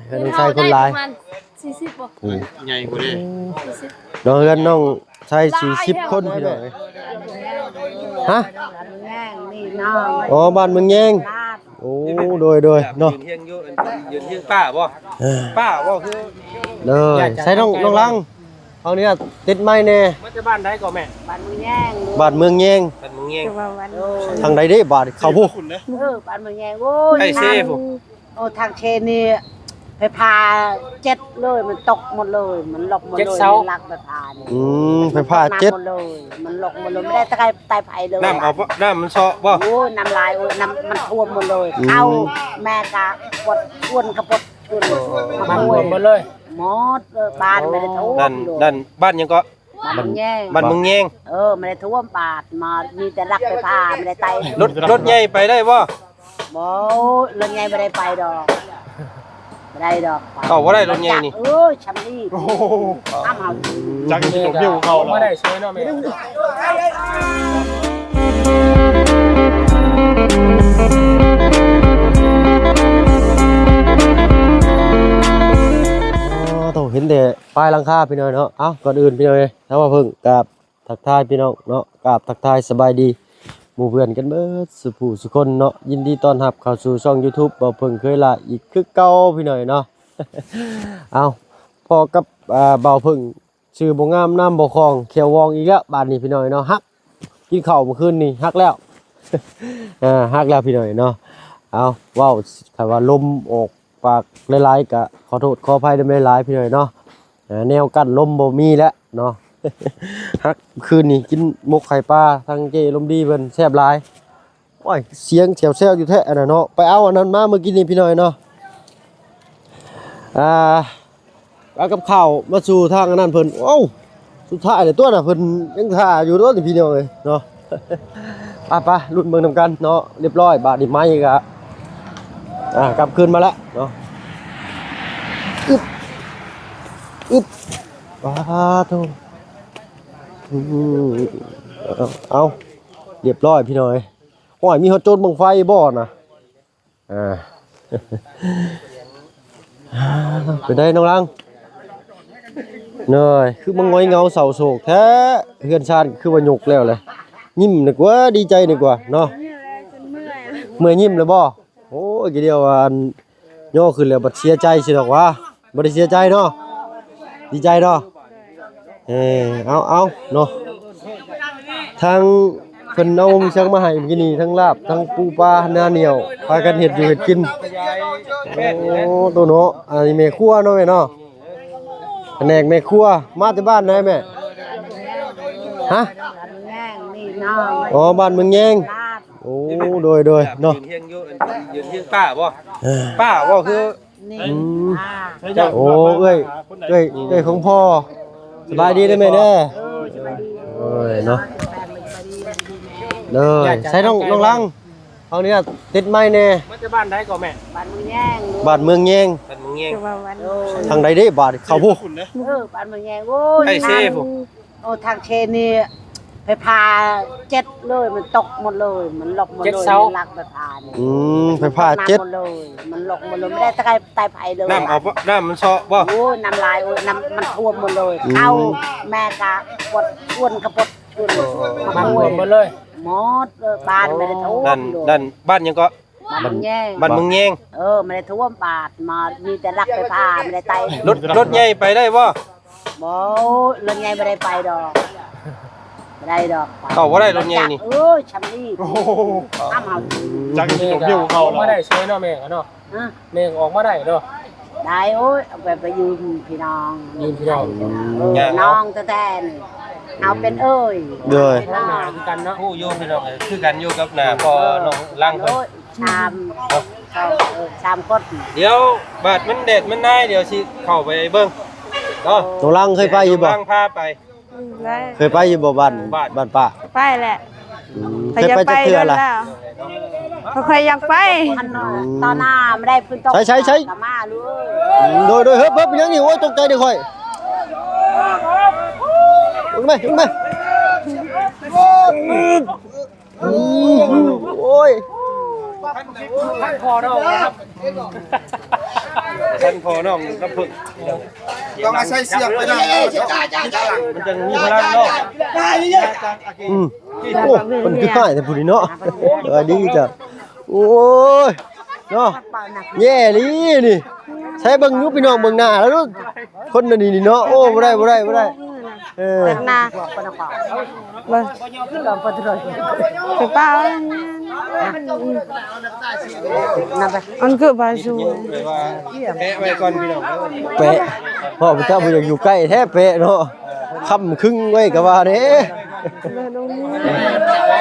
ເຮືອນນ້ອງໄຊຄົນຫຼາຍ ປະມານສີ່ສິບບໍ່? ອືມ ໃຫຍ່ພຸ້ນເດ້ ສີ່ສິບ ເນາະ ເຮືອນນ້ອງໄຊສີ່ສິບຄົນ ພີ່ນ້ອງເອີຍ. ຮະ? ບ້ານເມືອງແຍງນີ້ນ້ອງ. ອໍ ບ້ານເມືອງແຍງ. ໂອ້ ໂດຍໆ ເນາະ ຢືນຮຽງຢູ່ ຢືນຮຽງປ້າບໍ່? ເອີ ປ້າບໍ່? ຄື ເດີ ໃສ່ນ້ອງ ນ້ອງລັງ ເຮົານີ້ຕິດໄມແດ່. ມາແຕ່ບ້ານໃດກໍແມ່? ບ້ານເມືອງແຍງ. ບ້ານເມືອງແຍງ ບ້ານເມືອງແຍງ. ທາງໃດເດ້ບາດ ເຂົ້າຜູ້ ເອີ ບ້ານເມືອງແຍງ. ໂອ້ຍ ໃກ້ເຊພຸ້ນ. ໂອ້ ທາງເຊນີ້ໄຟຟ້າເຈັດເລີຍ ມັນຕົກໝົດເລີຍ ມັນລົກໝົດເລີຍ ຫຼັກໄຟຟ້ານີ້. ອືມ ໄຟຟ້າເຈັດ ມັນຕົກໜັກໝົດເລີຍ ມັນລົກໝົດເລີຍ ບໍ່ໄດ້ຕາຍ ຕາຍໄພເລີຍ. ນ້ຳເອົາບໍ່? ນ້ຳມັນເຊາະບໍ່? ໂອ້ຍ ນ້ຳຫຼາຍ ໂອ້ຍ ນ້ຳມັນຖ້ວມໝົດເລີຍ. ອືມ ເຂົ້າແມ່ກະປວດ ອ້ວນກະປວດ ອ້ວນ ມັນຖ້ວມໝົດເລີຍ ໝົດເລີຍ ບ້ານບໍ່ໄດ້ຖ້ວມ. ນັ້ນ ນັ້ນ ບ້ານຫຍັງເກາະ? ບ້ານເມືອງແຍງ. ບ້ານເມືອງແຍງ. ເອີ ບໍ່ໄດ້ຖ້ວມບາດ ມາ ມີແຕ່ຫຼັກໄຟຟ້າ ບໍ່ໄດ້ໄຕ. ລົດ ລົດໃຫຍ່ໄປໄດ້ບໍ່? ບໍ່ ລົດໃຫຍ່ບໍ່ໄດ້ໄປດອກ ບໍ່ໄດ້ດອກ. ເຂົ້າບໍ່ໄດ້ລົດໃຫຍ່ນີ້. ເອີ ຊ່ຳນີ້ ໂອ້ໂຫ ຫ້າມເຮົາ ຈັກຊິຫຼົງຫິ້ວເຂົ້າ ມາໄດ້ຊ່ວຍເນາະແມ່. ອໍ ໂຕ ເຫັນແຕ່ປາຍຫຼັງຄາ ພີ່ນ້ອງເນາະ. ເອົ້າ ກ່ອນອື່ນ ພີ່ນ້ອງເອີຍ ທາງບ່າວເຜິ້ງກາບ ທັກທາຍພີ່ນ້ອງເນາະ ກາບທັກທາຍສະບາຍດີໝູ່ເພື່ອນກັນເບິດສູ່ຜູ້ສູ່ຄົນເນາະ. ຍິນດີຕ້ອນຮັບເຂົ້າສູ່ຊ່ອງ YouTube ບ່າວເຜິ້ງເຄີຍລາວອີກຄືເກົ່າ ພີ່ນ້ອງເນາະ. ເອົ້າ ພໍ້ກັບ ອ່າ ບ່າວເຜິ້ງ ຊື່ບໍ່ງາມນາມບໍ່ຄອງ ແຂ້ວວອງອີກແລ້ວບາດນີ້ ພີ່ນ້ອງເນາະ. ຮັກ ກິນເຂົ້າມື້ຄືນນີ້ ຮັກແລ້ວ ເອີ ຮັກແລ້ວ ພີ່ນ້ອງເນາະ. ເອົ້າ ເວົ້າ ຖ້າວ່າລົມອອກ ປາກຫຼາຍໆ ກະຂໍໂທດຂໍອະໄພນຳຫຼາຍໆ ພີ່ນ້ອງເນາະ. ເອີ ແນວກັ້ນລົມບໍ່ມີແລ້ວເນາະ. ຮັກ ຄືນນີ້ກິນໝົກໄຂ່ປາ ທາງເຈ້ລົມດີເພິ່ນແຊບຫຼາຍ. ໂອ້ຍ ສຽງແຊວໆ ຢູ່ແທ້ອັນນັ້ນເນາະ ໄປເອົາອັນນັ້ນມາມື້ກີ້ນີ້ ພີ່ນ້ອງເນາະ. ອ່າ ເອົາກັບຂ້າວມາສູ່ທາງອັນນັ້ນເພິ່ນ. ໂອ້ ສຸດທ້າຍແລ້ວຕົວະນະ ເພິ່ນຍັງຖ້າຢູ່ຕົວະນີ້ ພີ່ນ້ອງເອີຍເນາະ. ໄປໆ ລຸ້ນເບິ່ງນຳກັນເນາະ. ຮຽບຮ້ອຍ ບາດນີ້ໄມ້ກະ ອ່າ ກັບຄືນມາແລ້ວເນາະ. ອຶບ ອຶບ ປາໂທ ອືມ ເອົາ ຮຽບຮ້ອຍ ພີ່ນ້ອງເອີຍ. ໂອ້ຍ ມີຮອດໂຈນບັ້ງໄຟບໍ່ນະ? ອ່າ ເປັນໃດນ້ອງລັງ? ໂດຍ ຄືມາຫງອຍເຫງົາເສົ້າໂສກແທ້ ເຮືອນຊານຄືວ່າຍົກແລ້ວແຫຼະ. ຍິ້ມດີກວ່າ ດີໃຈດີກວ່າເນາະ. ເມື່ອຍ ເມື່ອຍຍິ້ມແລ້ວບໍ່? ໂອ້ຍ ກະດຽວອັນຍໍຂຶ້ນແລ້ວບັດເສຍໃຈຊິດອກຫວາ. ບໍ່ໄດ້ເສຍໃຈເນາະ ດີໃຈເນາະ. ເອີ ເອົາ ເອົາເນາະ ທາງເພິ່ນເອົາເຄື່ອງມາໃຫ້ມື້ກີ້ນີ້ ທັງລາບ ທັງປູປາ ໜ້າໜຽວ ພາກັນເຮັດຢູ່ເຮັດກິນ. ໂອ້ ໂຕເນາະ ອັນນີ້ແມ່ຄົວເນາະແມ່ເນາະ ພະແນກແມ່ຄົວ. ມາແຕ່ບ້ານໃດແມ່? ຮະ? ອໍ ບ້ານເມືອງແຍງ. ໂອ້ ໂດຍ ໂດຍເນາະ ຢືນຮຽງຢູ່ ຢືນຮຽງປ້າບໍ່? ປ້າບໍ່? ຄື ນີ້ ອືມ ໂອ້ ເອື້ອຍ ເອື້ອຍ ເອື້ອຍຂອງພໍ່. ສະບາຍດີເດີແມ່ເດີ. ໂອ້ຍ ເນາະ ເດີ. ໃສ່ນ້ອງ ນ້ອງລັງ ເຮົານີ້ຕິດໄມແດ່. ມາແຕ່ບ້ານໃດກໍແມ່? ບ້ານເມືອງແຍງ. ບ້ານເມືອງແຍງ ບ້ານເມືອງແຍງ. ທາງໃດເດ້ບາດ ເຂົ້າຜູ້ ເອີ ບ້ານເມືອງແຍງ. ໂອ້ຍ ໃກ້ເຊພຸ້ນ. ໂອ້ ທາງເຊນີ້ໄຟຟ້າເຈັດເລີຍ ມັນຕົກໝົດເລີຍ ມັນລົກໝົດເລີຍ ຫຼັກໄຟຟ້ານີ້. ອືມ ໄຟຟ້າເຈັດ ມັນຕົກໜັກໝົດເລີຍ ມັນລົກໝົດເລີຍ ບໍ່ໄດ້ຕາຍ ຕາຍໄພເລີຍ. ນ້ຳເອົາບໍ່? ນ້ຳມັນເຊາະບໍ່? ໂອ້ຍ ນ້ຳຫຼາຍ ໂອ້ຍ ນ້ຳມັນຖ້ວມໝົດເລີຍ. ອືມ ເຂົ້າແມ່ກະປວດ ອ້ວນກະປວດ ອ້ວນ ມັນຖ້ວມໝົດເລີຍ ໝົດເລີຍ ບ້ານບໍ່ໄດ້ຖ້ວມ. ນັ້ນ ນັ້ນ ບ້ານຫຍັງເກາະ? ບ້ານເມືອງແຍງ. ບ້ານເມືອງແຍງ. ເອີ ບໍ່ໄດ້ຖ້ວມບາດ ມາ ມີແຕ່ຫຼັກໄຟຟ້າ ບໍ່ໄດ້ໄຕ. ລົດ ລົດໃຫຍ່ໄປໄດ້ບໍ່? ບໍ່ ລົດໃຫຍ່ບໍ່ໄດ້ໄປດອກ ບໍ່ໄດ້ດອກ. ເຂົ້າບໍ່ໄດ້ລົດໃຫຍ່ນີ້. ໂອ້ຍ ຊ່ຳນີ້ ໂອ້ໂຫ ຫ້າມເຮົາ ຈັກຊິຫຼົງຫິ້ວເຂົ້າ ມາໄດ້ຊ່ວຍເນາະແມ່ເນາະ. ຮະ? ແມ່ອອກມາໄດ້ເນາະ. ໄດ້ ໂອ້ຍ ເອົາໄປ ໄປຢືມພີ່ນ້ອງ ຢືມພີ່ນ້ອງ ເອີ ນ້ອງແທ້ໆ ນີ້ ເຮົາເປັນເອື້ອຍ. ໂດຍ ນ້ອງຄືກັນເນາະ. ຮູ້ຢູ່ພີ່ນ້ອງເອີຍ ຄືກັນຢູ່ກັບໜ້າພໍ່ນ້ອງລັງເພິ່ນ. ໂດຍ ສາມ ສອງ ເອີ ສາມຄົນ. ດຽວບາດມັນແດດມັນນາຍ ດຽວຊິເຂົ້າໄປເບິ່ງເນາະ. ໂຕລັງເຄີຍໄປຢູ່ບໍ່? ໂຕລັງພາໄປ. ອືມ ໄດ້. ເຄີຍໄປຢູ່ບໍ່ ບ້ານ ບ້ານ ບ້ານປ້າ? ໄປແຫຼະ. ອືມ ເຄີຍໄປຈັກເທື່ອລະ? ຂ້ອຍຢາກໄປ. ອືມ ຕອນໜ້າບໍ່ໄດ້ຝົນຕົກ ໃສໆ ກະມາລູກ. ອືມ ໂດຍໆ ເຮີບໆ ເປັນຫຍັງນີ້? ໂອ້ຍ ຕົກໃຈເດ້ຂ້ອຍ. ລົງໄປ ລົງໄປ. ອືມ ໂອ້ຍ. ຄັນພໍ່ນ້ອງນ້ຳເຜິ້ງ ຕ້ອງອາໄສເຊືອກໄປນຳ ມັນຈັ່ງມີພະລັງເນາະ. ອືມ ໂອ້ ເພິ່ນຄືຮ້າຍແທ້ຜູ້ນີ້ເນາະ. ສະບາຍດີຈົ້ະ. ໂອ້ຍ ເນາະ ແຍ່ອີ່ຫຼີນີ້. ໃຊ້ເບິ່ງຢູ່ພີ່ນ້ອງ ເບິ່ງໜ້າແລ້ວເນາະ ຄົນອັນນີ້ນີ້ເນາະ. ໂອ້ ບໍ່ໄດ້ ບໍ່ໄດ້ ບໍ່ໄດ້. ເອີ ຕັດໜ້າ ເບິ່ງ ໄປປ່າ ອັນຄືບາຊູ ແປະໄວ້ກ່ອນພີ່ນ້ອງ. ແປະ ພໍ່ພະເຈົ້າບໍ່ຢາກຢູ່ໃກ້ແທ້ ແປະເນາະ. ຄ້ຳຄຶງໄວ້ກໍວ່າເດ້.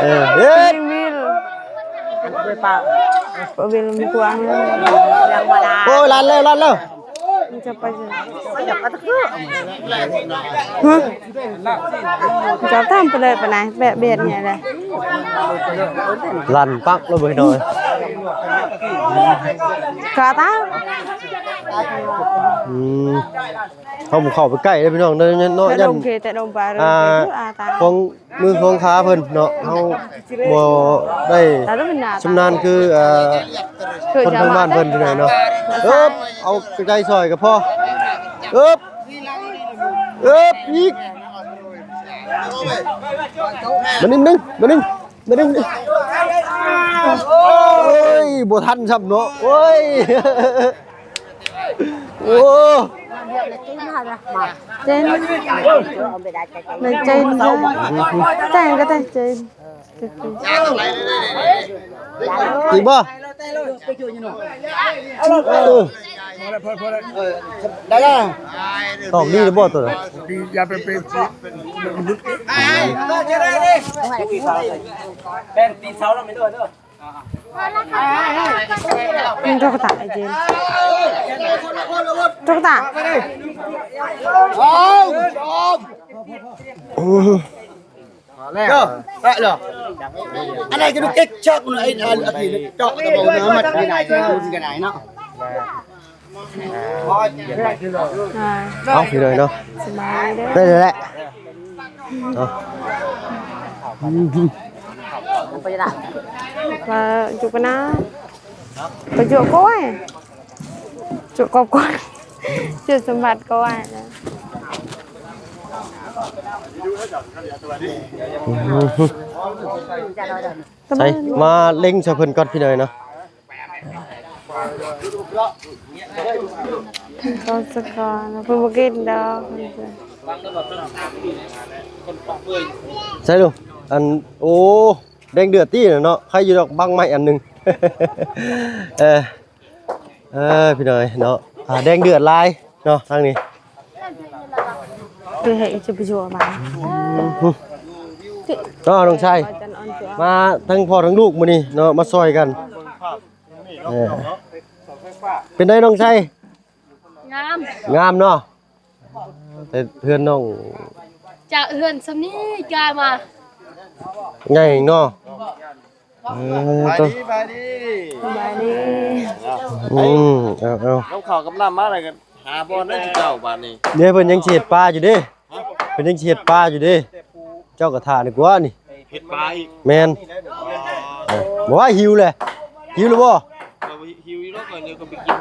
ເອີ ເຮັດ ປະເວນກວ້າງ. ໂອ້ຍ ລັດແລ້ວ ລັດແລ້ວ. ມັນຈະໄປ ຮະ ຈະຕາມໄປເລີຍປານໃດ ແບບເບດນີ້ແຫຼະ. ລັນປັກແລ້ວເວີຍນ້ອຍ ກະຕາມ. ອືມ ເຮົາບໍ່ເຂົ້າໄປໃກ້ເດ້ພີ່ນ້ອງເດີເນາະ. ແຕ່ດົງເຂດ ແຕ່ດົງປ່າ ອ່າ ຂອງມືຂອງຂາເພິ່ນເນາະ ເຮົາບໍ່ໄດ້ຊຳນານຄື ເອີ ຄົນທາງບ້ານເພິ່ນເທົ່າໃດເນາະ. ເອີບ ເອົາໃຈຊ່ອຍກໍພໍ. ເອີບ ເອີບ ອີກ ມາໜຶ່ງ ມາໜຶ່ງ ມາໜຶ່ງ ມາໜຶ່ງ. ໂອ້ຍ ບໍ່ທັນຊ້ຳເນາະ ໂອ້ຍ. ໂອ້ ເຈັນ ແມ່ນເຈັນ ແຈ້ງກໍໄດ້ເຈັນ. ຈິງບໍ່? ເອີ ໄດ້ລະ ຕອກດີຫຼືບໍ່ຕົວນັ້ນ? ດີ ຢ່າໄປເປັນ ແປ້ງຕີນເສົາແລ້ວແມ່ນເດີ. ມັນຕົກຕາໄອ້ເຈນ ຕົກຕາ. ເອົາ ເອົາ ເອົາ ເອົາ ເອົາ ເອົາ ເອົາ ເອົາ ເອົາ ອັນໃດກໍດູເກັກຊອກມັນ ໄອ້ ອັນ ອັນທີ່ເຈາະກະບອກນຳມັນກໍໄດ້ເນາະ. ອ່າ ເອົາ ພີ່ນ້ອງເນາະ ສະບາຍດີເດີ ໄດ້ແລ້ວແຫຼະເນາະ. ປະຈຸກະນາ ປະຈຸກອຍ ຈຸກອບກອນ ຈຸສຳບັດກອຍນະ. ໃສ່ ມາເລັງໃສ່ເພິ່ນກ່ອນ ພີ່ນ້ອງເນາະ. ກ່ອນສະກ່ອນ ເພິ່ນບໍ່ກິນດອກ. ໃສ່ລູກ ອັນ ໂອ້ ແດງເດືອດຕິເນາະ ໃຄຢູ່ດອກ ບັງໄມ້ອັນໜຶ່ງ. ເອີ ເອີ ພີ່ນ້ອງເອີຍເນາະ ອ່າ ແດງເດືອດຫຼາຍເນາະທາງນີ້. ເອີ ເນາະ ນ້ອງຊາຍ ມາທັງພໍ່ທັງລູກມື້ນີ້ເນາະ ມາຊ່ອຍກັນ. ເອີ ເປັນໃດນ້ອງຊາຍ? ງາມ ງາມເນາະ. ແຕ່ເຮືອນນ້ອງ ຈາກເຮືອນສ່ຳນີ້ກາຍມາ ໃຫຍ່ເນາະ. ເອີ ສະບາຍດີ ສະບາຍດີ ສະບາຍດີ. ອືມ ເອົາໆ ກັບເຂົ້າກັບນ້ຳມາແລ້ວກໍຫາບ່ອນໄດ້ຄືເກົ່າບາດນີ້. ເດ້ ເພິ່ນຍັງຊິເຮັດປາຢູ່ເດ້ ເພິ່ນຍັງຊິເຮັດປາຢູ່ເດ້. ເຈົ້າກໍຖ້າດີກວ່ານີ້ ເຮັດປາອີກ ແມ່ນ. ເອີ ບໍ່ວ່າຫິວແຫຼະ ຫິວຫຼືບໍ່? ຫິວຢູ່ດອກ ດຽວກໍໄປກິນ.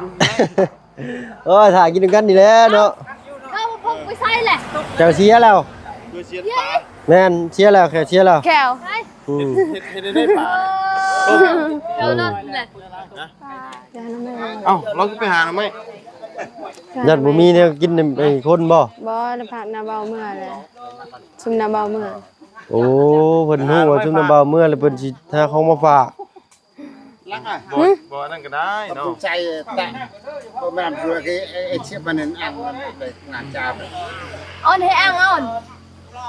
ໂອ້ຍ ຖ້າກິນນຳກັນນີ້ແຫຼະເນາະ. ເຈົ້າພົກໄປໃສແຫຼະ? ເຈົ້າເສຍແລ້ວ ເສຍປາ. ແມ່ນ ເສຍແລ້ວ ແຂ້ວເສຍແລ້ວ ແຂ້ວ. ອືມ ເຮັດ ເຮັດໄດ້ປາ. ເຈົ້ານັ້ນແຫຼະ. ເອົ້າ ລາວຄືໄປຫາໜໍ່ໄມ້? ຢ້ານບໍ່ມີແນວກິນໃຫ້ຄົນບໍ່? ບໍ່ ນະພັກນະເບົາເມືອແຫຼະ ຊຸມນະເບົາເມືອ. ໂອ້ ເພິ່ນຮູ້ວ່າຊຸມນະເບົາເມືອແລ້ວ ເພິ່ນຊິຫາຂອງມາຝາກ. ບໍ່ ບໍ່ ອັນນັ້ນກໍໄດ້ເນາະ ໃສ່ຕະ ບໍ່ແມ່ນເພື່ອທີ່ໄອ້ ໄອ້ເຊຍບມັນອັງໄປງານຈາບ. ອອນໃຫ້ອັງອອນ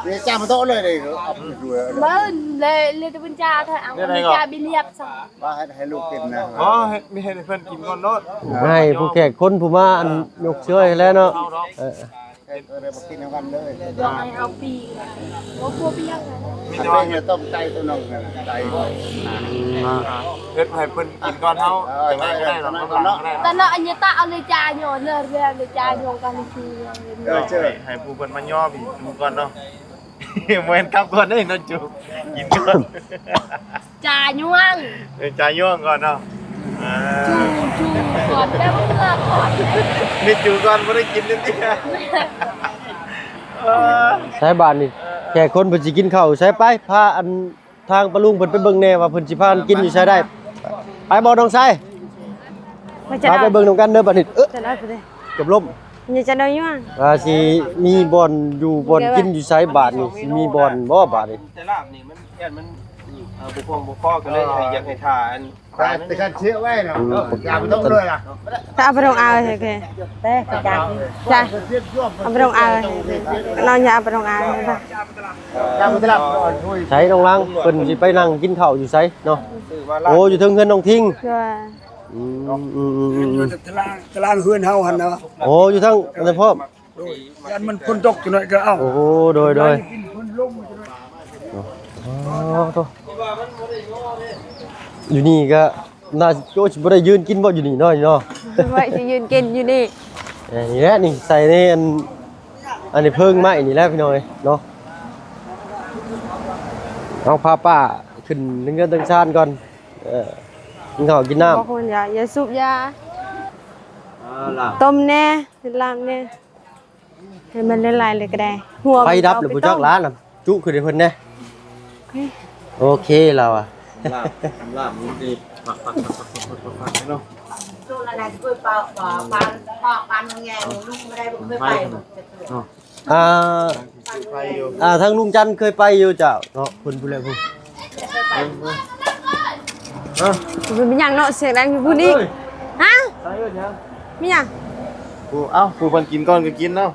ນີ້ຈາມາໂຕະເລີຍເດ້. ເອົາໄປດ້ວຍ ເບິ່ງເລີຍ ເລີຍແຕ່ເພິ່ນຈາ ຖ້າເອົາ ແນວໃດກໍ ຈາບິນຽບຊະ ວ່າໃຫ້ ໃຫ້ລູກກິນນະ. ບໍ່ ໃຫ້ ໃຫ້ເພິ່ນກິນກ່ອນໂລດ ໃຫ້ຜູ້ແຂກຄົນຜູ້ມາອັນຍົກຊ່ວຍແລ້ວເນາະ. ເອີ ເຮັດເລີຍ ບໍ່ກິນນຳກັນເລີຍ ຕ້ອງໃຫ້ເອົາປີກ ບໍ່ກົວປຽກ. ມີແຕ່ວ່າເຮັດຕົ້ມໄກ່ຕົວໜຶ່ງ ໄກ່. ອືມ ອ່າໆ ເຮັດໃຫ້ເພິ່ນກິນກ່ອນເຮົາ ເອີ ຈັ່ງໃດກໍໄດ້ດອກ ນຳຫຼັງກໍໄດ້ດອກ. ແຕ່ເນາະ ອັນນີ້ຕະເອົາເລີຍຈາຍົນເລີຍ ເລີຍຈາຍົນກັນຄື ເອີ ເຈີ ໃຫ້ ໃຫ້ຜູ້ເພິ່ນມາຍໍ ພີ່ ກິນກ່ອນເນາະ. ບໍ່ແມ່ນກັບກ່ອນເດ້ເນາະ ຈູ ກິນກ່ອນ ຈາຍວງ ເອີ ຈາຍວງກ່ອນເນາະ. ເອີ ຈູ ຈູກ່ອນ ແຕ່ເມື່ອກ່ອນ. ເຮັດຢູ່ກ່ອນ ບໍ່ໄດ້ກິນເທື່ອ. ເອີ ໃສບາດນີ້ ແຂກຄົນເພິ່ນຊິກິນເຂົ້າໃສ? ໄປ ພາອັນ ທາງປ້າລຸງເພິ່ນໄປເບິ່ງແດ່ວ່າເພິ່ນຊິພາກັນກິນຢູ່ໃສໄດ້. ໄປບໍ່ນ້ອງຊາຍ? ພາໄປເບິ່ງນຳກັນເດີບາດນີ້. ເອີ ຈະໄດ້ໄປເດ້ ເກືອບລົ້ມ. ຢ່າຈະໄດ້ຢູ່ຫຍັງ? ວ່າຊິມີບ່ອນຢູ່ບ່ອນກິນຢູ່ໃສບາດນີ້? ຊິມີບ່ອນບໍ່ບາດນີ້? ແຕ່ລາບນີ້ມັນ ຢ້ານມັນ ເອີ ບໍ່ພຽງບໍ່ພໍ ກໍເລີຍໃຫ້ ຢາກໃຫ້ຖ້າອັນ ແຕ່ຄັນເຊຍໄວ້ນະ ອືມ ເອີ ຢ່າໄປຕ້ອງເລີຍລະ. ຖ້າເອົາໄປລົງອ່າງ ໂອເຄ ແຕ່ກະຈາກ ຈ້າ ເອົາໄປລົງອ່າງ ນ້ອງຢ່າເອົາໄປລົງອ່າງ. ໃສນ້ອງລັງ ເພິ່ນຊິໄປນັ່ງກິນເຂົ້າຢູ່ໃສເນາະ? ໂອ້ ຢູ່ເທິງເຮືອນນ້ອງທິງ. ໂດຍ ອືມ ອືມ ຕາລາງ ຕາລາງເຮືອນເຮົາຫັ້ນນະ. ໂອ້ ຢູ່ທາງນັ້ນພ້ອມ. ໂດຍ ຢ້ານມັນຝົນຕົກຈັກໜ້ອຍກໍເອົາ. ໂອ້ ໂດຍ ໂດຍ ເນາະ. ອໍ ໂທ້ ຢູ່ນີ້ກໍໜ້າຊິ ໂອ້ ຊິບໍ່ໄດ້ຢືນກິນບໍ່ຢູ່ນີ້ເນາະ ເນາະ? ໄວ້ຊິຢືນກິນຢູ່ນີ້. ເອີ ນີ້ແຫຼະ ນີ້ໃສ່ໃນອັນ ອັນນີ້ເພີງໄມ້ນີ້ແຫຼະພີ່ນ້ອງເອີຍເນາະ. ເອົາ ພາປ້າຂຶ້ນເຮືອນຕັ້ງຊານກ່ອນ. ເອີ ກິນເຂົ້າກິນນ້ຳ. ບໍ່ຄວນຢາ ຢາສູບຢາ ອ່າ ຕົ້ມແດ່ ເຮັດລາບແດ່. ໃຫ້ມັນຫຼາຍໆເລີຍກໍໄດ້. ຫົວໄຟດັບແລ້ວບໍ່ຈັກຫຼານະ ຈຸຂຶ້ນໃຫ້ເພິ່ນແດ່. ໂອເຄລາວອະ ລາບ ລາບມັນດີ ປັກໆໆໆເນາະ. ອ່າ ອ່າ ທາງລຸງຈັນເຄີຍໄປຢູ່ເຈົ້າເນາະ ເພິ່ນຜູ້ແລະຜູ້. ເອີ ເປັນຫຍັງເນາະ ສຽງດັງຢູ່ພຸ້ນອີກ? ຮະ ມີຫຍັງ? ໂອ້ ເອົ້າ ຜູ້ເພິ່ນກິນກ່ອນກໍກິນເນາະ.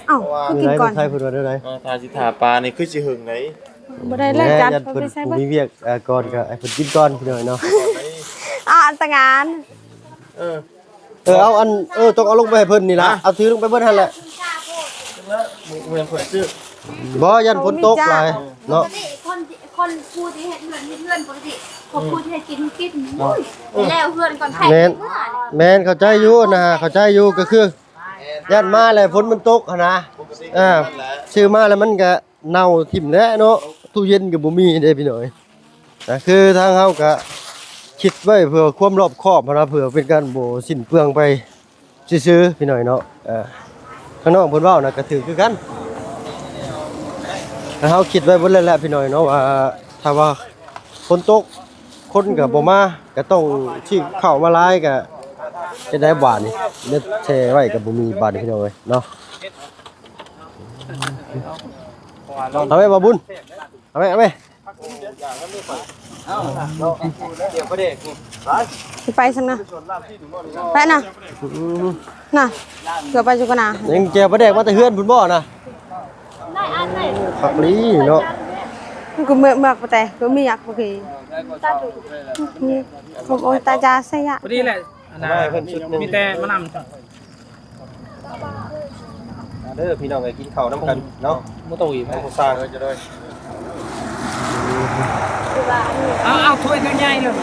ເອົ້າ ຄືກິນກ່ອນ ໃຜເພິ່ນວ່າແນວໃດ? ຖ້າຊິຖ້າປານີ້ຄືຊິເຫິງໃດ. ບໍ່ໄດ້ແລ້ວຈັດ ເພິ່ນມີວຽກກ່ອນ ກໍໃຫ້ເພິ່ນກິນກ່ອນພີ່ນ້ອງເນາະ. ເອົາອັນຕະງານ ເອີ ເອີ ເອົາອັນ ເອີ ຕ້ອງເອົາລົງໄປໃຫ້ເພິ່ນນີ້ລະ. ເອົາຖືລົງໄປເບິດຫັ້ນແຫຼະ. ບໍ່ ຢ້ານຝົນຕົກຫຼາຍເນາະ. ຄົນ ຄົນຜູ້ທີ່ເຮັດເຮືອນ ເຮັດເຮືອນປົກກະຕິ ຂອງຜູ້ທີ່ເຮັດກິນກິນ ແລ້ວເຮືອນກ່ອນ. ແມ່ນ ແມ່ນ ເຂົ້າໃຈຢູ່ນະ ເຂົ້າໃຈຢູ່ ກໍຄືຢ້ານມາແລ້ວຝົນມັນຕົກຫັ້ນນະ. ເອີ ຊື້ມາແລ້ວມັນກະ ເນົ່າຖິ້ມແຫຼະເນາະ. ຕູ້ເຢັນກໍບໍ່ມີເດ້ພີ່ນ້ອງ. ກໍຄືທາງເຮົາກໍຄິດໄວ້ເພື່ອຄວາມລອບຄອບຫັ້ນນະ ເພື່ອເປັນການບໍ່ສິ້ນເປືອງໄປຊື່ໆພີ່ນ້ອງເນາະ. ເອີ ທາງນ້ອງເພິ່ນເວົ້ານະກໍຖືກຄືກັນ. ເຮົາຄິດໄວ້ເບິດແລ້ວແຫຼະພີ່ນ້ອງເນາະ ວ່າຖ້າວ່າຝົນຕົກ ຄົນກໍບໍ່ມາ ກໍຕ້ອງທີ່ເຂົ້າມາຫຼາຍ ກໍເຮັດໄດ້ບາດນີ້ ແຊ່ໄວ້ກໍບໍ່ມີບາດນີ້ພີ່ນ້ອງເອີຍເນາະ. ເອົາໄວ້ບໍ່ບຸນ ເອົາໄວ້ ເອົາໄວ້. ຊິໄປຊັ້ນນະ ໄປນະ. ອືມ ນະ ເກືອໄປຈຸກະນາ ຍັງແຈ່ວປາແດກມາແຕ່ເຮືອນພຸ້ນບໍ່ນະ? ຄັກລີເນາະ. ມັນກໍເມືອກໆ ປະແຕ ກໍມີຫຍັກບໍ່ຄື ໂອ້ຍ ຕາຈາໄຊຍະ ພໍດີແຫຼະ. ອັນນັ້ນ ມີແຕ່ມານຳ ມາເດີພີ່ນ້ອງເອີຍ ກິນເຂົ້ານຳກັນເນາະ. ບໍ່ຕ້ອງອີກ ຜູ້ສ້າງ ເອົາ ເອົາຖ້ວຍໃຫຍ່ໆເລີຍ.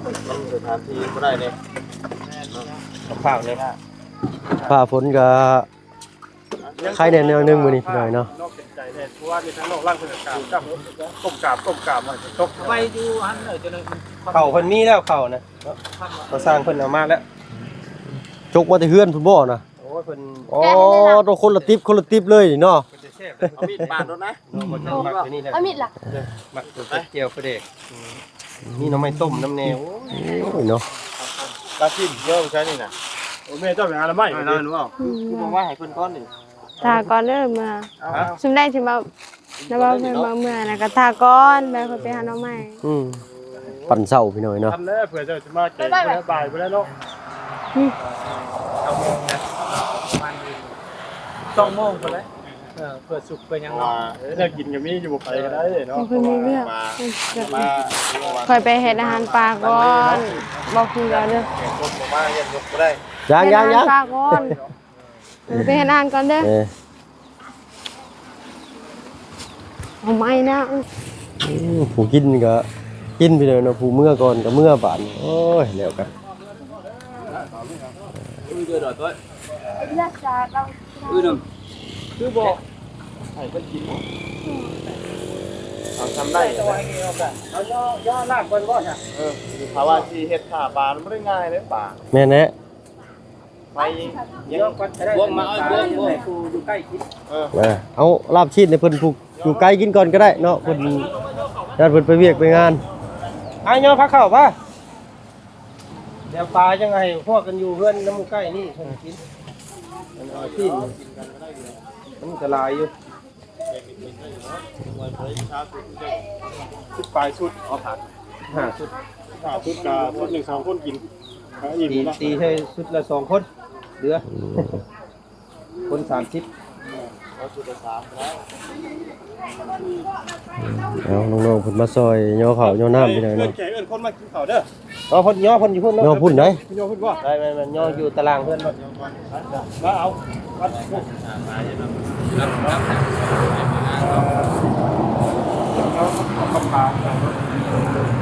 ມັນສະຖານທີ່ບໍ່ໄດ້ເດ້ ແມ່ນເນາະ ກັບຂ້າວເດ້. ຟ້າຝົນກໍ ໄຄແດ່ແນວໜຶ່ງມື້ນີ້ພີ່ນ້ອງເນາະ. ເຂົ້າເພິ່ນມີແລ້ວ ເຂົ້ານະ ເຂົາສ້າງເພິ່ນເອົາມາແລ້ວ ຈົກມາແຕ່ເຮືອນພຸ້ນບໍ່ນະ? ໂອ້ຍ ເພິ່ນ ອໍ ຕ້ອງຄົນລະຕິບ ຄົນລະຕິບເລີຍນີ້ເນາະ. ເອົາມີດປາດໂລດນະ ເອົາມີດລະ ມັກແຈ່ວປາແດກ. ມີໜໍ່ໄມ້ຕົ້ມນຳແດ່. ໂອ້ຍເນາະ ຕາຖິ້ມເດີ ໃຊ່ນີ້ນະ. ໂອ້ ແມ່ເຈົ້າໄປຫາໜໍ່ໄມ້ ອືມ ຄືບໍ່ວ່າໃຫ້ເພິ່ນກ່ອນນີ້. ຖ້າກ່ອນເດີ ເມື່ອ ຊຸມໃດຊິມາ ແລ້ວວ່າເພິ່ນມາເມື່ອນະ ກໍຖ້າກ່ອນ ແລ້ວຄ່ອຍໄປຫາໜໍ່ໄມ້. ອືມ ປັ່ນເຊົ້າພີ່ນ້ອງເນາະ. ທັນແລ້ວ ເພື່ອເຈົ້າຊິມາແກງ ບໍ່ໄດ້ບ່າຍ ບໍ່ໄດ້ເນາະ. ອືມ ເກົ້າໂມງນະ ປະມານສອງໂມງພຸ້ນແຫຼະ. ເອີ ເພື່ອສຸກເພື່ອຫຍັງເນາະ. ເອີ ແນວກິນກໍມີຢູ່ ບໍ່ໄປກໍໄດ້ເນາະ. ເພິ່ນມີວຽກ ຂ້ອຍໄປເຮັດອາຫານປ່າກ່ອນ. ບອກເພິ່ນກ່ອນເດີ ແກງຕົ້ມບໍ່ມາ ຢ້ານຍົກບໍ່ໄດ້. ຍັງໆໆ ເຮັດອາຫານປ່າກ່ອນ. ເອີ ໄປເຮັດອາຫານກ່ອນເດີ. ເອີ ເອົາໄມ້ນະ. ອືມ ຜູ້ກິນກໍກິນໄປເລີຍເນາະ ຜູ້ເມືອກ່ອນກໍເມືອບາດນີ້. ໂອ້ຍ ແລ້ວກັນ. ຄືບໍ່ໃຫ້ເພິ່ນກິນ. ເອົາຊຳໄດ້ ເອົາຍໍ ຍໍລາບກ່ອນບໍ່ຊະ? ເອີ ຖ້າວ່າຊິເຮັດຖ້າປາ ມັນບໍ່ໄດ້ງ່າຍເດ້ປາ. ແມ່ນແຫຼະ. ໄປ ບວມມາ ເອົາບວມ ບວມ ຜູ້ຢູ່ໃກ້ກິນ. ເອີ ເອົາລາບຊີ້ນໃຫ້ເພິ່ນ ຜູ້ຢູ່ໄກກິນກ່ອນກໍໄດ້ເນາະ ເພິ່ນ ຢ້ານເພິ່ນໄປວຽກໄປງານ. ອ້າຍ ຍໍພາເຂົ້າພາ ດຽວປາຈັ່ງໃຫ້ພວກກັນຢູ່ເຮືອນນຳໃກ້ນີ້ເພິ່ນກິນ. ອັນເອົາຊີ້ນ ມັນກໍຫຼາຍຢູ່. ສິບປາຍຊຸດ ເອົາຜັກ ຫ້າຊຸດ ຫ້າຊຸດກະຊຸດໜຶ່ງສອງຄົນກິນ ກະອີ່ມ ຕີ ຕີໃຫ້ຊຸດລະສອງຄົນ ເຫຼືອ ອືມ ຄົນສາມສິບ ເອົາຊຸດລະສາມກໍໄດ້. ເອົາ ນ້ອງໆ ເພິ່ນມາຊ່ອຍຍໍເຂົ້າຍໍນ້ຳ ເອີ ພີ່ນ້ອງເນາະ ເອີ້ນແຂກເອີ້ນຄົນມາ ເຂົ້າເດີ. ອໍ ເພິ່ນຍໍເພິ່ນຢູ່ພຸ້ນເນາະ ຍໍພຸ້ນໃດ ຍໍພຸ້ນບໍ່ ໄດ້ ແມ່ນໆ ຍໍຢູ່ຕາລາງເຮືອນໂລດ ມາເອົາ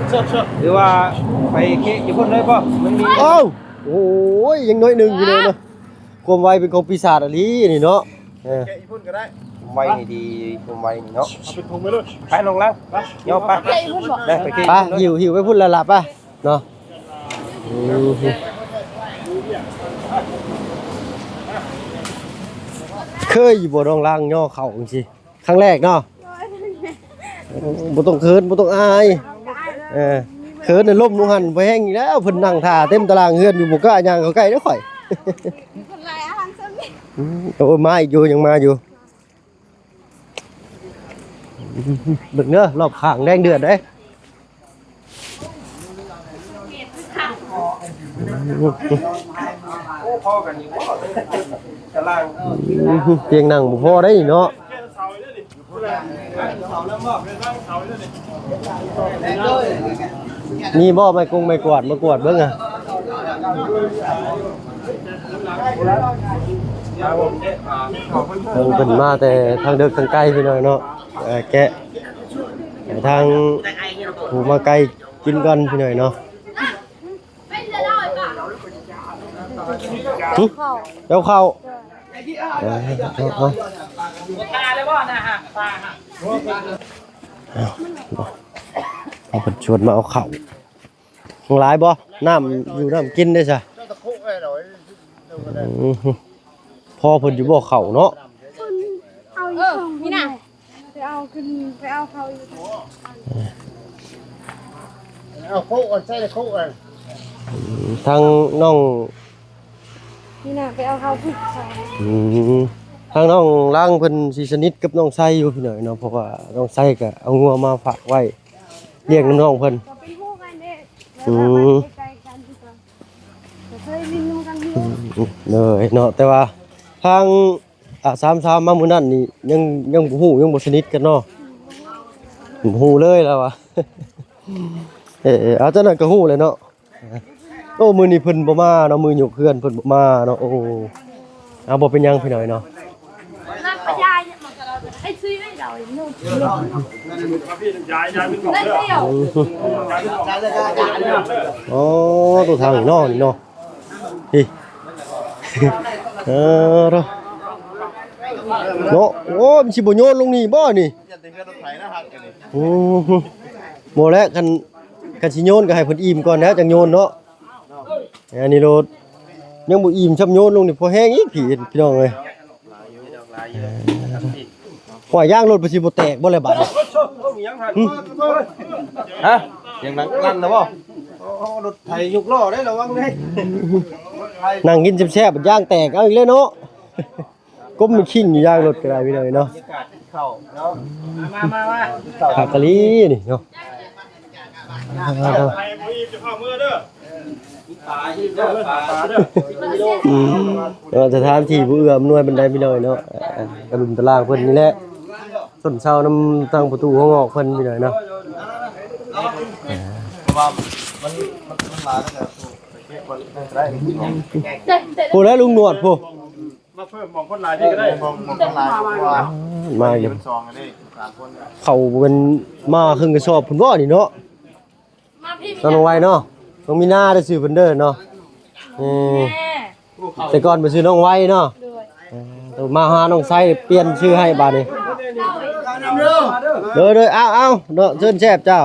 ເຊີບໆ ຫຼືວ່າໄປເຄະຢູ່ພຸ້ນເລີຍບໍ່ ມັນມີ ໂອ້ຍ ຍັງໜ້ອຍໜຶ່ງຢູ່ເລີຍເນາະ. ຄວາມໄວເປັນຂອງປີສາດອີ່ຫຼີນີ້ເນາະ ເອີ ແກະອີ່ພຸ້ນກໍໄດ້ ຄວາມໄວນີ້ດີ ຄວາມໄວນີ້ເນາະ ເອົາເປັນຖົງໄປໂລດ ໄປນ້ອງລັງ ໄປ ຍໍໄປ ແກະອີ່ພຸ້ນບໍ່ ໄປ ໄປ ຫິ້ວ ຫິ້ວໄປພຸ້ນລະລະ ໄປ ເນາະ ອືມ ເຄີຍຢູ່ບໍ່ ນ້ອງລາງຍໍເຂົ້າຈັ່ງຊີ້ ຄັ້ງແລກເນາະ ບໍ່ຕ້ອງເຂີນ ບໍ່ຕ້ອງອາຍ ເອີ ເຂີນນະ ລົ້ມລົງຫັ້ນ ບໍ່ແຮງອີກແລ້ວ ເພິ່ນນັ່ງຖ້າເຕັມຕາລາງເຮືອນຢູ່ ບໍ່ກ້າຍ່າງເຂົ້າໃກ້ເດ້ຂ້ອຍ ໂອ້ ມາອີກຢູ່ ຍັງມາຢູ່ ເບິ່ງເດີ ລອບຂ້າງແດງເດືອດເດ້. ໂອ້ ພໍກັນຢູ່ບໍ່ ຕາລາງ ຕຽງນັ່ງບໍ່ພໍໄດ໋ນີ້ເນາະ ມີບໍ່ໄມ້ກົງໄມ້ກວາດ ມາກວດເບິ່ງອະ ເພິ່ນ ເພິ່ນມາແຕ່ທາງເດິກທາງໄກພີ່ນ້ອງເນາະ ເອີ ແກະ ໃຫ້ທາງຜູ້ມາໄກກິນກ່ອນພີ່ນ້ອງເນາະ ຫຶ ເຈົ້າເຂົ້າ ເອີ ເອົາ ເອົາ ເອົາ ເອົາ ເພິ່ນຊວນມາເອົາເຂົ້າ ຫຼາຍບໍ່ ນ້ຳຢູ່ນ້ຳກິນເດ້ຊະ ອືມ ພໍເພິ່ນຢູ່ບໍ່ເຂົ້າເນາະ ເອີ ມີນະ ໄປເອົາຂຶ້ນ ໄປເອົາເຂົ້າຢູ່ ເອົາໂຄກກ່ອນ ໃສ່ໂຄກກ່ອນ ອືມ ທາງນ້ອງ ນີ້ນະ ໄປເອົາເຂົ້າພຸ້ນ ອືມ ທາງນ້ອງລາງເພິ່ນຊິສະໜິດກັບນ້ອງໄຊຢູ່ພີ່ນ້ອງເນາະ ເພາະວ່ານ້ອງໄຊກໍເອົາງົວມາຝາກໄວ້ລ້ຽງນຳນ້ອງເພິ່ນ ກໍເປັນໝູ່ກັນເດ້ ອືມ ແຕ່ວ່າບໍ່ໄດ້ໃກ້ກັນຄືກັນ ກໍເຄີຍຫຼິ້ນນຳກັນຢູ່ ອືມ ເລີຍເນາະ ແຕ່ວ່າທາງ ອາ ສາມສາວມາມື້ນັ້ນນີ້ ຍັງ ຍັງບໍ່ຮູ້ ຍັງບໍ່ສະໜິດກັນເນາະ ບໍ່ຮູ້ເລີຍລາວວ່າ ເອີ ເອີ ເອົາ ເຈົ້ານັ້ນກໍຮູ້ແຫຼະເນາະ ໂອ້ ມື້ນີ້ເພິ່ນບໍ່ມາເນາະ ມື້ຍົກເຮືອນເພິ່ນບໍ່ມາເນາະ ໂອ້ ເອົາ ບໍ່ເປັນຫຍັງພີ່ນ້ອງເນາະ ໂອ້ ໂຕທາງນີ້ເນາະ ນີ້ເນາະ ນີ້ ເອີ ເນາະ ໂອ້ ມັນຊິບໍ່ໂຍນລົງນີ້ບໍ່ນີ້ ໂອ້ ບໍ່ແຫຼະ ຄັນ ຄັນຊິໂຍນກໍໃຫ້ເພິ່ນອີ່ມກ່ອນແລ້ວຈັ່ງໂຍນເນາະ ອັນນີ້ໂລດ ຍັງບໍ່ອີ່ມຊ້ຳ ໂຍນລົງນີ້ພໍແຮງອີກ ພີ່ ພີ່ນ້ອງເອີຍ ວ່າຢາງລົດໄປຊິບໍ່ແຕກບໍ່ແລະບາດນີ້ ຮະ ສຽງດັງลั่ນນະບໍ່ ໂອ້ ລົດໄຖຍົກລໍ້ເດ້ ລະວັງເດ້ ນັ່ງກິນແຊບໆ ຢາງແຕກເອົາອີກແລ້ວເນາະ ກົມມີຄີງຢູ່ຢາງລົດກໍໄດ້ພີ່ນ້ອງເນາະ ມາ ມາ ມາ ຄັກອີ່ຫຼີນີ້ເນາະ ອືມ ແຕ່ວ່າສະຖານທີ່ບໍ່ເອື້ອອຳນວຍປານໃດພີ່ນ້ອງເນາະ ເອີ ຕະລຸມຕະລາງເພິ່ນນີ້ແຫຼະ ຊົນເຊົານຳທາງປະຕູຫົວງອກເພິ່ນພີ່ນ້ອງເນາະ ເພາະວ່າມັນ ມັນ ມັນຫຼາຍແລ້ວກໍໄປເກັບໄວ້ນັ້ນກໍໄດ້ ຜູ້ໃດລຸງໜວດຜູ້ ມາເພີ່ມໝ່ອງຄົນຫຼາຍພີ້ກໍໄດ້ ໝ່ອງ ໝ່ອງຄົນຫຼາຍ ເພາະວ່າ ອ່າ ມາຢູ່ ມັນສອງອັນນີ້ ສາມຄົນ ເຂົ້າເປັນມາເຄິ່ງກະສອບພຸ້ນບໍ່ນີ້ເນາະ ມາພີ້ ນ້ອງໄວເນາະ ນ້ອງມີນາເດີ ຊື່ເພິ່ນເດີເນາະ ເອີ ແຕ່ກ່ອນເພິ່ນຊື່ນ້ອງໄວເນາະ ໂດຍ ເອີ ມາຫານ້ອງໄຊ ປ່ຽນຊື່ໃຫ້ບາດນີ້ ໂດຍ ໂດຍ ໂດຍ ເອົາ ເອົາ ເນາະ ເຊີນແຊບເຈົ້າ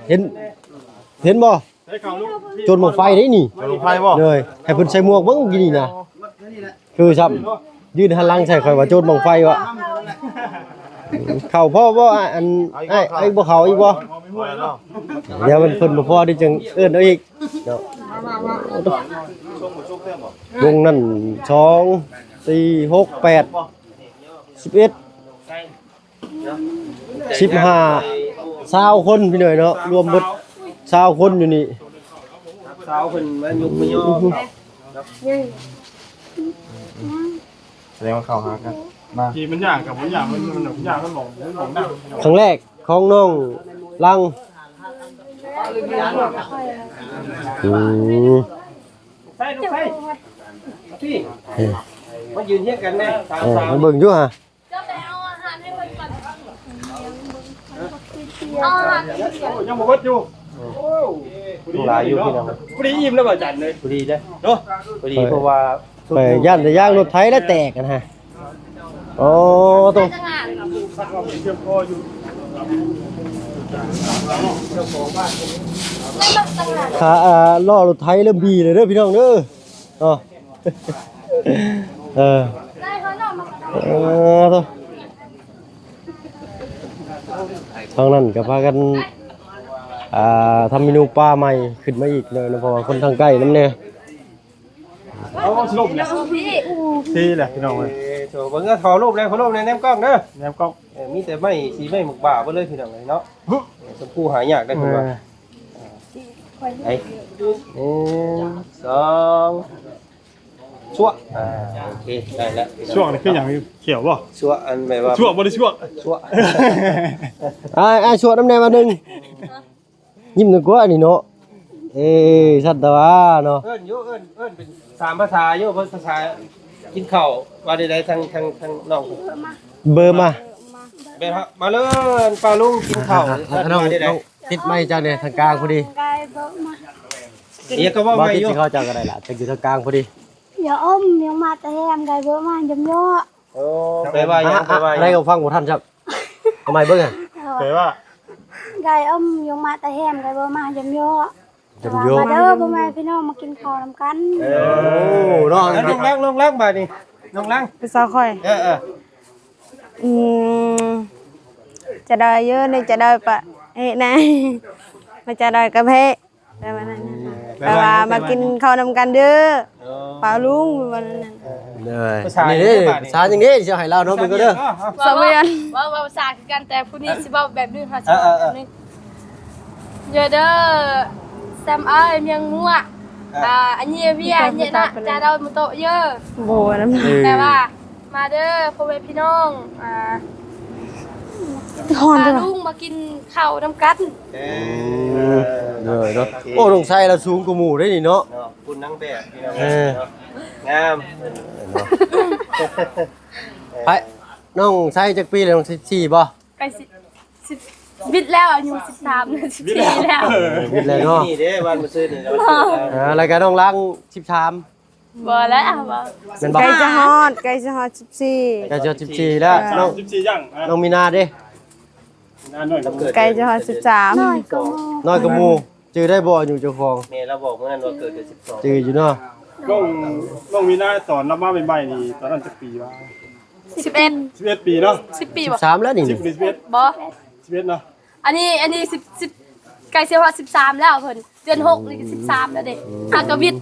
ເຫັນ ເຫັນບໍ່? ໂຈນບັ້ງໄຟເດ້ນີ້ ໂຈນບັ້ງໄຟບໍ່? ໂດຍ ໃຫ້ເພິ່ນໃສ່ໝວກເບິ່ງກີ້ນີ້ນະ ຄືຊ້ຳ ຢືນຫັນຫຼັງໃສ່ຂ້ອຍວ່າໂຈນບັ້ງໄຟວະ ເຂົ້າພໍບໍ່? ອັນ ເອົາອີກ ອ້າຍ ເອົາອີກບໍ່? ເຂົ້າອີກບໍ່? ພໍແລ້ວເນາະ ດຽວມັນເພິ່ນບໍ່ພໍ ດຽວຈຶ່ງເອີ້ນເອົາອີກເນາະ ວົງນັ້ນ ສອງ ສີ່ ຫົກ ແປດ ສິບເອັດ ສິບຫ້າ ຊາວຄົນພີ່ນ້ອງເນາະ ລວມເບິດຊາວຄົນຢູ່ນີ້ ຊາວເພິ່ນມາຍຸກມາຍໍ ແສດງວ່າເຂົ້າຫາກັນມາ ທີ່ມັນຍາກກັບບໍ່ຍາກ ມັນ ມັນຍາກ ມັນໝ່ອງ ມັນໝ່ອງໜ້າ ຄັ້ງແລກຂອງນ້ອງລັງ ອືມ ໃສ່ລູກໃສ່ ມາຢືນຮຽງກັນແດ່ ສາມ ເອີ ສາມ ມາເບິ່ງຢູ່ຫະ ຍັງບໍ່ເບິດຢູ່ ໂອ້ ຍັງບໍ່ເບິດຢູ່ ໂອ້ ຍັງຫຼາຍຢູ່ພີ່ນ້ອງ ພໍດີອີ່ມແລ້ວອາຈານເອີຍ ພໍດີເດ້ເນາະ ພໍດີ ເອີ ເພາະວ່າ ຂ້ອຍຢ້ານແຕ່ຢາງລົດໄຖແລ້ວແຕກຫັ້ນນະ ໂອ້ ໂຕ ຂາ ອ່າ ລໍ້ລົດໄຖເລີ່ມບີແລ້ວເດີພີ່ນ້ອງເດີ ເນາະ ເອີ ເອີ ທາງນັ້ນກໍພາກັນ ອ່າ ທຳເມນູປາໃໝ່ຂຶ້ນມາອີກເນາະ ເພາະວ່າຄົນທາງໃກ້ນຳແດ່ ເອົາ ຊິລົງແລ້ວ ທີ່ແຫຼະພີ່ນ້ອງເອີຍ ເອີ ໂຕເບິ່ງເອົາ ຂໍຮູບແດ່ ຂໍຮູບແດ່ ແນມກ້ອງເດີ ແນມກ້ອງ ເອີ ມີແຕ່ໄມ້ ສີໄມ້ໝາກບ້າເບິດເລີຍພີ່ນ້ອງເອີຍເນາະ ເອີ ຊົມພູຫາຍາກເດ້ເພິ່ນວ່າ ເອີ ໄປ ໜຶ່ງ ສອງ ຊວກ ອ່າ ໂອເຄ ໄດ້ແລ້ວ ຊວກນີ້ຄືຫຍັງ? ຂຽວບໍ່? ຊວກ ອັນແບບວ່າ ຊວກ ບໍ່ໄດ້ຊວກ ຊວກ ອ້າຍ ອ້າຍ ຊວກນຳແດ່ບາດໜຶ່ງ ຍິ້ມໜຶ່ງກວ່ານີ້ເນາະ ເອີ ສັດຕະວາເນາະ ເອີ້ນຢູ່ ເອີ້ນ ເອີ້ນເປັນສາມພາສາຢູ່ ເພິ່ນພາສາກິນເຂົ້າວ່າໃດໆ ທາງ ທາງ ທາງນ້ອງ ເບີມາ ເບີມາ ແບບວ່າ ມາເລີຍ ປ້າລຸງກິນເຂົ້າ ອ່າ ເອີ້ນວ່າໃດໆ ຕິດໄມຈັກແດ່ ທາງກາງພໍດີ ໄກເບີມາ ເອີ ກໍເວົ້າໄວຢູ່ ເວົ້າຕິດເຂົ້າເຈົ້າກໍໄດ້ລະ ຈັກຢູ່ທາງກາງພໍດີ ຢ່າອ້ອມ ຍັງມາແຕ່ແຮມ ໄກເບີມາ ຢຳຍໍ້ ໂອ້ ແປວ່າຫຍັງ? ແປວ່າຫຍັງ? ອາ ອາ ອາ ໄດ້ກໍຟັງບໍ່ທັນຊ້ຳ ເອົາໃໝ່ເບິ່ງຫັ້ນ ເອີ ແປວ່າ ໄກອ້ອມ ຍັງມາແຕ່ແຮມ ໄກເບີມາ ຢຳຍໍ້ ຢຳຍໍ້ ມາເດີພໍ່ແມ່ພີ່ນ້ອງ ມາກິນເຂົ້ານຳກັນ ເອີ ໂອ້ ນ້ອງ ລົງແລງ ລົງແລງບາດນີ້ ລົງແລງ ເປັນສາວຂ້ອຍ ເອີ ເອີ ອືມ ຈະໄດ້ເຢີ ຈະໄດ້ປະ ເອະ ນາຍ ມາຈະໄດ້ກະເພ ແປວ່ານັ້ນນະ ອືມ ແປວ່າ ແປວ່າມາກິນເຂົ້ານຳກັນເດີ ເອີ ປ້າລຸງ ວ່ານັ້ນນະ ເອີ ເດີ ພາສາຫຍັງເດ້ ນີ້ເດ້ ພາສາຫຍັງເດ້ ຊິເອົາໃຫ້ລາວເນາະ ເບິ່ງກ່ອນເດີ ເວົ້າ ເວົ້າ ເວົ້າພາສາຄືກັນ ແຕ່ຜູ້ນີ້ຊິເວົ້າແບບໜຶ່ງ ເຮົາຊິເວົ້າແບບໜຶ່ງ ເອີ ເອີ ເຢີເດີ ແຊມເອີຍ ມຽງມົວ ເອີ ອາ ອັນເຍເວຍ ເຍນະ ຈາດອຍມະໂຕະເຢີ ບໍ່ ອັນນັ້ນ ເອີ ແປວ່າ ມາເດີພໍ່ແມ່ພີ່ນ້ອງ ອ່າ ຮ້ອນ ປ້າລຸງມາກິນເຂົ້ານຳກັນ ເອີ ເດີເນາະ ໂອເຄ ໂອ້ ນ້ອງໄຊລາວສູງກວ່າໝູ່ເດ້ນີ້ເນາະ ເນາະ ຄຸນນາງແບບ ເອີ ເນາະ ງາມ ເນາະ ໄປ ນ້ອງໄຊຈັກປີແລ້ວ ນ້ອງ ສິບສີ່ ບໍ່? ໃກ້ຊິ ສິບ ບິດແລ້ວ ອາຍຸສິບສາມ ສິບສີ່ແລ້ວ ເອີ ບິດແລ້ວເນາະ ນີ້ເດ້ ວັນມື້ຊືນນີ້ ອ່າ ແລ້ວກໍນ້ອງລັງ ສິບສາມ ບໍ່ແລ້ວ ບໍ່ ແມ່ນບໍ່? ໃກ້ຈະຮອດ ໃກ້ຈະຮອດສິບສີ່ ໃກ້ຈະຮອດສິບສີ່ແລ້ວ ເອີ ນ້ອງ ສິບສີ່ ຍັງ ນ້ອງມີນາເດ້? ມີນານ້ອຍກວ່າໝູ່ ໃກ້ຈະຮອດສິບສາມ ນ້ອຍກວ່າໝູ່ ນ້ອຍກວ່າໝູ່ ຈື່ໄດ້ບໍ່ອາຍຸເຈົ້າຂອງ? ແມ່ລາວບອກມື້ນັ້ນວ່າເກີດເດືອນສິບສອງ ຈື່ຢູ່ເນາະ ນ້ອງ ນ້ອງມີນາຕອນລາວມາໃໝ່ໆນີ້ ຕອນນັ້ນຈັກປີວະ? ສິບເອັດ ສິບເອັດປີເນາະ ສິບປີບໍ່? ສິບສາມແລ້ວນີ້ ສິບ ຫຼື ສິບເອັດ ບໍ່ ສິບເອັດເນາະ ອັນນີ້ ອັນນີ້ ສິບ ສິບ ໃກ້ຊິຮອດສິບສາມແລ້ວເພິ່ນ ເດືອນຫົກນີ້ກໍສິບສາມແລ້ວເດ້ ຫາກະວິດ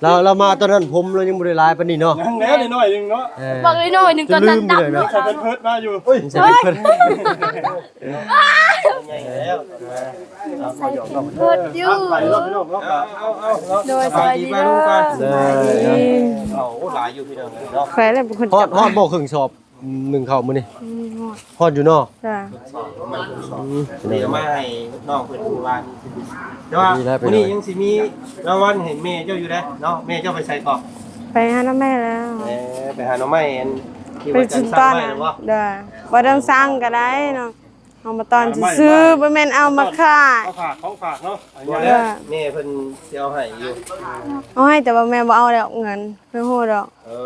ລາວ ລາວມາຕອນນັ້ນຜົມລາວຍັງບໍ່ໄດ້ຫຼາຍປານນີ້ເນາະ ຍັງແຫຼະນ້ອຍໆໜຶ່ງເນາະ ເອີ ບອກນ້ອຍໆໜຶ່ງ ຈົນລືມໄປເລີຍເນາະ ຕອນນັ້ນດຳເນາະ ໃສ່ແພມເພິດມາຢູ່ ໂອ້ຍ ໃສ່ແພມເພິດ ໃສ່ແພມເພິດຢູ່ ໂດຍ ສະບາຍດີ ສະບາຍດີ ເອີ ໂອ້ ຫຼາຍຢູ່ພີ່ນ້ອງເນາະ ຂ້ອຍແຫຼະເປັນຄົນ ຮອດ ຮອດບໍ່ເຄິ່ງສອບ ໜຶ່ງເຂົ້າມື້ນີ້ ອືມ ຮອດຢູ່ເນາະ ຈ້າ ອືມ ເດຍວມາໃຫ້ນ້ອງເພິ່ນຜູ້ວ່ານີ້ ແຕ່ວ່າມື້ນີ້ຍັງຊິມີລາງວັນໃຫ້ແມ່ເຈົ້າຢູ່ເດ້ເນາະ ແມ່ເຈົ້າໄປໃສເກາະ? ໄປຫານ້ອງແມ່ແລ້ວ ເອີ ໄປຫານ້ອງແມ່ອັນທີ່ວ່າຈັນສ້າງໄວ້ນະບໍ່? ໂດຍ ບໍ່ຕ້ອງສ້າງກໍໄດ້ເນາະ ເອົາມາຕ້ອນຊື່ໆ ບໍ່ແມ່ນເອົາມາຂາຍ ເອົາຝາກ ຂອງຝາກເນາະ ບໍ່ແລ້ວ ເອີ ແມ່ເພິ່ນຊິເອົາໃຫ້ຢູ່ ເອົາໃຫ້ ແຕ່ວ່າແມ່ບໍ່ເອົາດອກເງິນ ເພິ່ນຮູ້ດອກ ເອີ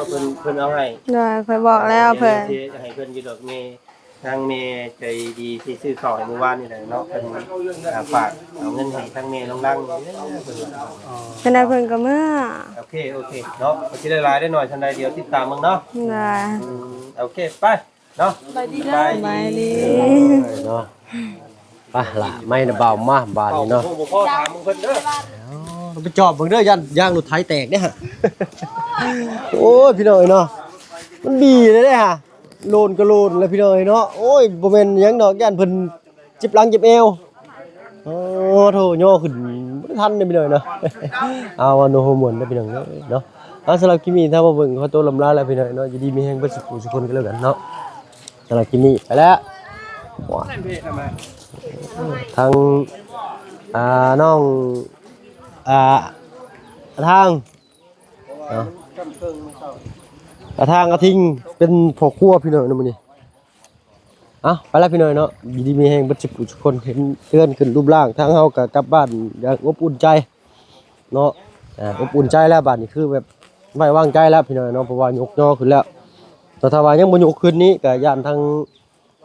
ເພິ່ນ ເພິ່ນເອົາໃຫ້ ໂດຍ ຂ້ອຍບອກແລ້ວເພິ່ນ ຊິໃຫ້ເພິ່ນຢູ່ດອກແມ່ ທາງແມ່ໃຈດີທີ່ຊື້ເຂົ້າໃຫ້ມື້ວານນີ້ແຫຼະເນາະ ເພິ່ນ ອ່າ ຝາກເອົາເງິນໃຫ້ທາງແມ່ນ້ອງລັງນີ້ເດີ ເພິ່ນວ່າ. ອໍ ຈັ່ງໃດເພິ່ນກໍເມືອ. ໂອເຄ ໂອເຄເນາະ ກໍຊິໄດ້ຫຼາຍໄດ້ໜ້ອຍສ່ຳໃດ ດຽວຕິດຕາມເບິ່ງເນາະ. ໂດຍ ອືມ ໂອເຄ ໄປເນາະ ສະບາຍດີ ສະບາຍດີ ເນາະ. ໄປລະ ໄມ້ນະບ່າວມາບາດນີ້ເນາະ. ບໍ່ພໍຖາມເບິ່ງເພິ່ນເດີ ໄປຈອບເບິ່ງເດີ ຢ້ານຢາງລົດໄຖແຕກເດ້ຫະ. ໂອ້ຍ ພີ່ນ້ອງເອີຍເນາະ ມັນບີເລີຍເດ້ຫະ. ໂລນກໍໂລນແລ້ວພີ່ນ້ອງເອີຍເນາະ. ໂອ້ຍ ບໍ່ແມ່ນຫຍັງດອກ ຢ້ານເພິ່ນເຈັບຫຼັງເຈັບແອວ. ໂອ້ໂທ້ ຍໍຂຶ້ນບໍ່ໄດ້ທັນເດ້ພີ່ນ້ອງເນາະ. ເອົາ ເວົ້າໂນໂຮມ່ວນເດີພີ່ນ້ອງເນາະ. ເອົາ ສຳລັບຄລິບນີ້ ຖ້າວ່າເບິ່ງ ຂໍໂຕລຳລາແລ້ວພີ່ນ້ອງເນາະ. ຢູ່ດີມີແຮງເບິດສູ່ຜູ້ສູ່ຄົນກັນແລ້ວກັນເນາະ. ສຳລັບຄລິບນີ້ໄປແລ້ວ. ທາງ ອ່າ ນ້ອງ ອ່າ ທາງ ເນາະ ກະທາງອາທິງເປັນພໍ່ຄົວພີ່ນ້ອງເນາະມື້ນີ້. ເອົ້າ ໄປລະພີ່ນ້ອງເນາະ ຢູ່ດີມີແຮງເບິດສູ່ຜູ້ສູ່ຄົນ ເຫັນເຮືອນຂຶ້ນຮູບຮ່າງ ທາງເຮົາກະກັບບ້ານຢ່າງອົບອຸ່ນໃຈເນາະ. ອ່າ ອົບອຸ່ນໃຈແລ້ວບາດນີ້ ຄືແບບໄວ້ວາງໃຈແລ້ວພີ່ນ້ອງເນາະ ເພາະວ່າຍົກຍໍຂຶ້ນແລ້ວ. ແຕ່ຖ້າວ່າຍັງບໍ່ຍົກຂຶ້ນນີ້ ກະຢ້ານທາງ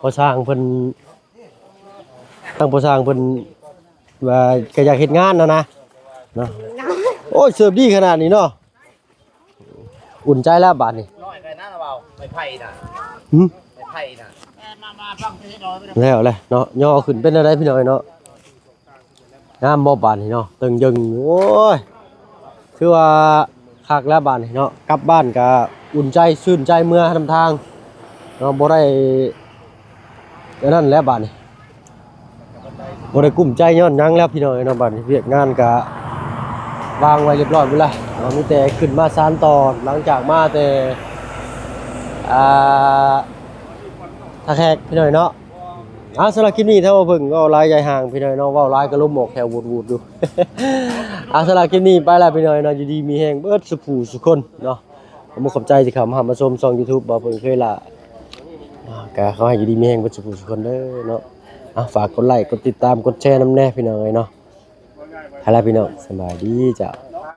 ພໍ່ຊ່າງເພິ່ນ ທາງພໍ່ຊ່າງເພິ່ນວ່າກໍຢາກເຮັດງານຫັ້ນນະເນາະ. ໂອ້ຍ ເສີບດີຂະໜາດນີ້ເນາະ ອຸ່ນໃຈແລ້ວບາດນີ້. ນ້ອຍໄປນະ ລະເວົ້າ ໄມ້ໄຜ່ນະ ຫືມ ໄມ້ໄຜ່ນະ ແລ້ວແຫຼະເນາະ. ຍໍຂຶ້ນເປັນແນວໃດພີ່ນ້ອງເອີຍເນາະ? ງາມບໍ່ບາດນີ້ເນາະ ເຕີງເຢິງ. ໂອ້ຍ ຖືວ່າຄັກແລ້ວບາດນີ້ເນາະ ກັບບ້ານກະອຸ່ນໃຈຊື່ນໃຈເມືອນຳທາງເນາະ ບໍ່ໄດ້ອັນນັ້ນແລ້ວບາດນີ້ ບໍ່ໄດ້ກຸ້ມໃຈຍ້ອນຫຍັງແລ້ວພີ່ນ້ອງເນາະ. ບາດນີ້ວຽກງານກະວາງໄວ້ຮຽບຮ້ອຍໝົດແລ້ວເນາະ ມີແຕ່ຂຶ້ນມາສານຕໍ່ ຫຼັງຈາກມາແຕ່ ອ່າ ທ່າແຂກພີ່ນ້ອງເນາະ. ອ່າ ສຳລັບຄລິບນີ້ ຖ້າວ່າເບິ່ງເວົ້າຫຼາຍຢາຍຫ່າງພີ່ນ້ອງເນາະ ເວົ້າຫຼາຍກໍລົມອອກແຂວວູດໆຢູ່. ອ່າ ສຳລັບຄລິບນີ້ໄປລະພີ່ນ້ອງເນາະ ຢູ່ດີມີແຮງເບິດສູ່ຜູ້ສູ່ຄົນເນາະ. ຂໍຂອບໃຈທີ່ເຂົ້າມາຮັບມາຊົມຊ່ອງ YouTube ບ່າວເພິ່ງເຄີຍລະ ອ່າ ກໍຂໍໃຫ້ຢູ່ດີມີແຮງເບິດສູ່ຜູ້ສູ່ຄົນເດີເນາະ. ອ່າ ຝາກກົດໄລ ກົດຕິດຕາມ ກົດແຊນຳແດ່ພີ່ນ້ອງເອີຍເນາະ. ໄປລະພີ່ນ້ອງ ສະບາຍດີເຈົ້າ.